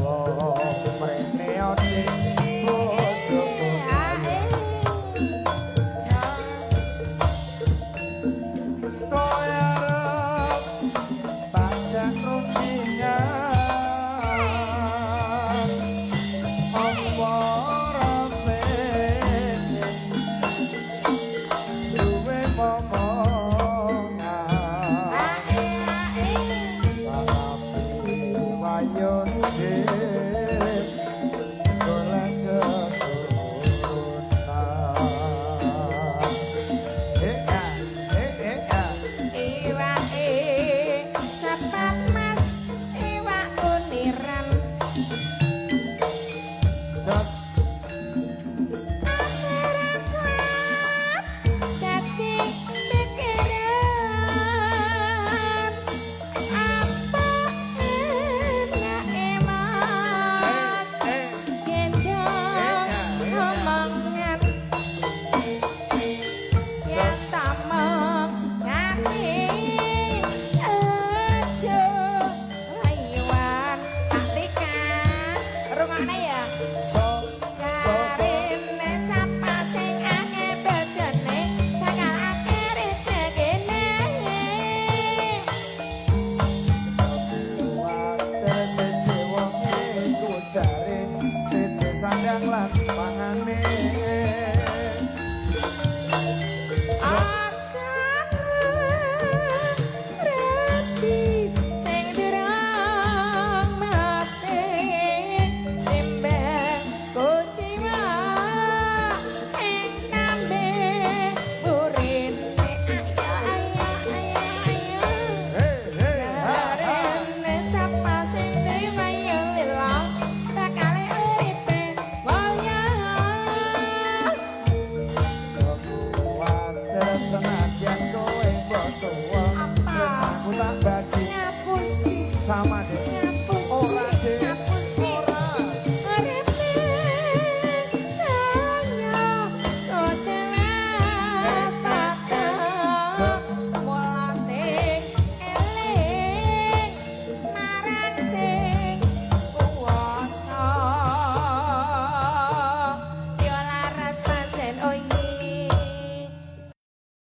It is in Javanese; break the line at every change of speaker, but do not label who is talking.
Mrene dik bojoku sayang. Kowe arep tak jak rundingan apa ora pengen duwe momongan? Tapi wayun dik golek keturunan. Eh ah, eh eh ah.
Iwake sepat, Mas, iwak uniran.
Jos.
Ora kuat dadi pikiran apa enake, Mas,
eh
gendong omongan ya sama kami aja rayuan. Tak tika rungokne ya.
So so so.
Jarene sapa sing akeh bojone bakal akeh rezekine.
Kuwatir, siji wong iku jare siji sandang lan pangane.
Aja ngerti sing durung mesti timbang kuciwa ing kambe burine. Ayo ayo ayo ayo.
Hei hei ha ha.
Jarene sapa sing diwayu lila bakal uripe mulya.
Kuwatir, senadyan kowe mbok tuwa
Apa?
tresnaku tak